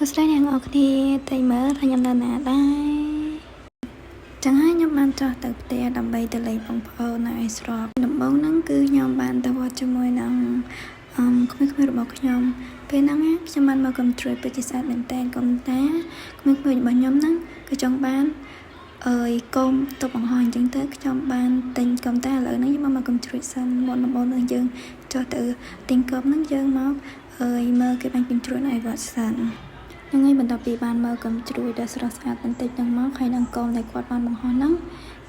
សួស្តីអ្នកទាំងអស់គ្នាតែមើលថាខ្ញុំនៅណាដែរចឹងហើយខ្ញុំបានចុះទៅផ្ទះដើម្បីទៅលេងបងប្អូននៅឯស្របដំបូងហ្នឹងគឺខ្ញុំបានទៅវត្តជាមួយនឹងអឺក្មេងៗរបស់ខ្ញុំពេលហ្នឹងណាខ្ញុំបានមកកំជ្រួយពិតជាស្អាតមែនតើកុំតាក្មេងៗរបស់ខ្ញុំហ្នឹងគឺចង់បានអើយកុំទៅបង្ហោះអញ្ចឹងទៅខ្ញុំបានទិញកុំតាឥឡូវហ្នឹងខ្ញុំមកកំជ្រួយសិនមុនដំបូងនឹងយើងចុះទៅទិញកុំហ្នឹងយើងមកអើយមើលគេបាញ់កំជ្រួយនៅឯវត្តសិនហ្នឹងហើយបន្ទាប់ពីបានមើលកំជ្រួយដ៏ស្រស់ស្អាតបន្តិចហ្នឹងមកហើយនឹងកុំដែលគាត់បានបង្ហោះហ្នឹង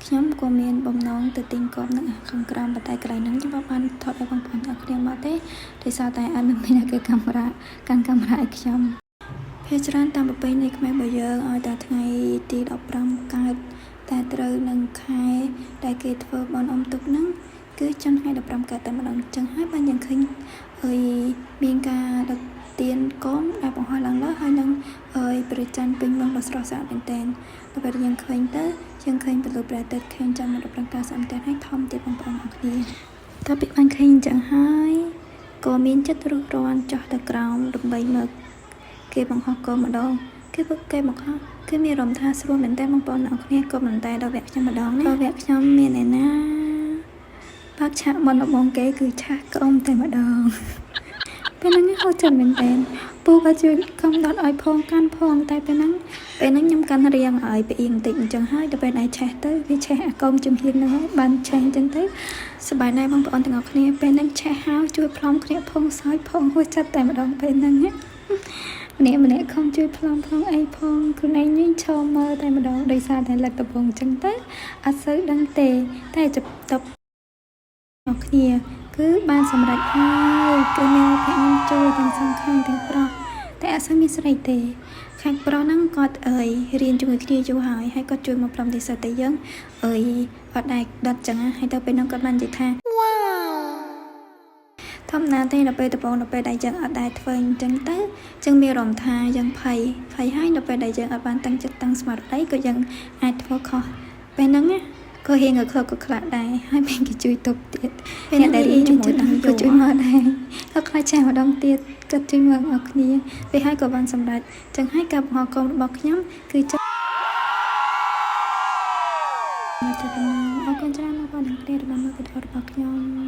ខ្ញុំក៏មានបំណងទៅទិញកុំហ្នឹងខាងក្រោមប៉ុន្តែកន្លែងហ្នឹងខ្ញុំអត់បានថតឲ្យបងប្អូនទាំងអស់គ្នាមកទេដោយសារតែអត់មានអ្នកគេកាមេរ៉ាកាន់កាមេរ៉ាឲ្យខ្ញុំភាគច្រើនតាមប្រពៃណីខ្មែររបស់យើងឲ្យតែថ្ងៃទី15កើតតែត្រូវនឹងខែដែលគេធ្វើបុណ្យអុំទូកហ្នឹងគឺចំថ្ងៃ15កើតតែម្ដងអញ្ចឹងហើយបានយើងឃើញអើយមានការដឹកទៀនកុំដែលបង្ហោះឡើងលើហើយនឹងអើយព្រះច័ន្ទពេញវងដ៏ស្រស់ស្អាតមែនទែនដល់ពេលយើងឃើញទៅយើងឃើញពន្លឺព្រះអាទិត្យឃើញចាំមក15កើតស្អាតមែនទែនហើយធំទៀតបងប្អូនអរគ្នាតើពីបានឃើញអញ្ចឹងហើយក៏មានចិត្តរុះរាន់ចុះទៅក្រោមដើម្បីមើលគេបង្ហោះកុំម្ដងគេពឹកគេបង្ហោះគឺមានអារម្មណ៍ថាស្រួលមែនតើបងប្អូនអរគ្នាក៏មិនតែដល់វគ្គខ្ញុំម្ដងណាដល់វគ្គខ្ញុំមានឯណាបើកឆាកមុនដំបូងគេគឺឆាកក្អមតែម្ដង ពេលហ្នឹងហូចចិត្តមែនតើពូក៏ជួយកុំដុតឲ្យផងកាន់ផងតែពេលហ្នឹងខ្ញុំកាន់រៀងឲ្យផ្អៀងបន្តិចអញ្ចឹងហើយដល់ពេលដែលឆេះទៅវាឆេះអាកុំជំហានហ្នឹងហើយបានឆេះអញ្ចឹងទៅសប្បាយដែរបងប្អូនទាំងអស់គ្នាពេលហ្នឹងឆេះហើយជួយផ្លុំគ្នាផងសើចផងហួចចិត្តតែម្ដងពេលហ្នឹងណាម្នាក់ម្នាក់ខំជួយផ្លុំផងអីផងខ្លួនឯងញឈរមើលតែម្ដងដោយសារតែលឹកដំបងអញ្ចឹងទៅអត់សូវដឹងទេតែចាប់តបអរគ្នាគឺបានសម្រេចហើយគឺមានភ័ក្រខ្ញុំជួយទាំងសងខាងទាំងប្រុសតែអត់សូវមានស្រីទេខាងប្រុសហ្នឹងគាត់អើយរៀនជាមួយគ្នាយូរហើយហើយគាត់ជួយមកផ្លុំទីសិតតែយើងអើយអត់ដែរដុតចឹងណាហើយទៅពេលហ្នឹងគាត់បាននិយាយថាធម្មតាទេដល់ពេលដំបូងដល់ពេលដែលយើងអត់ដែរធ្វើអញ្ចឹងទៅចឹងមានអារម្មណ៍ថាយើងភ័យភ័យហើយដល់ពេលដែលយើងអត់បានតាំងចិត្តតាំងស្មារតីក៏យើងអាចធ្វើខុសពេលហ្នឹងណាក៏រៀងឲ្យខ្លកក៏ខ្លាចដែរហើយមានគេជួយទប់ទៀតពេលអ្នកដែលរៀនជាមួយនឹងក៏ជួយមកដែរក៏ខ្លាចឆាម្ដងទៀតគាត់ជួយមកអស់គ្នាពេលហើយក៏បានសម្រេចចឹងហើយការបង្ហោះកុំរបស់ខ្ញុំគឺចង់មកទៅប៉ុណ្ណឹងអរគុណច្រើនបងប្អូនទាំងគ្នាដែលបានមើលវីដេអូរបស់ខ្ញុំ។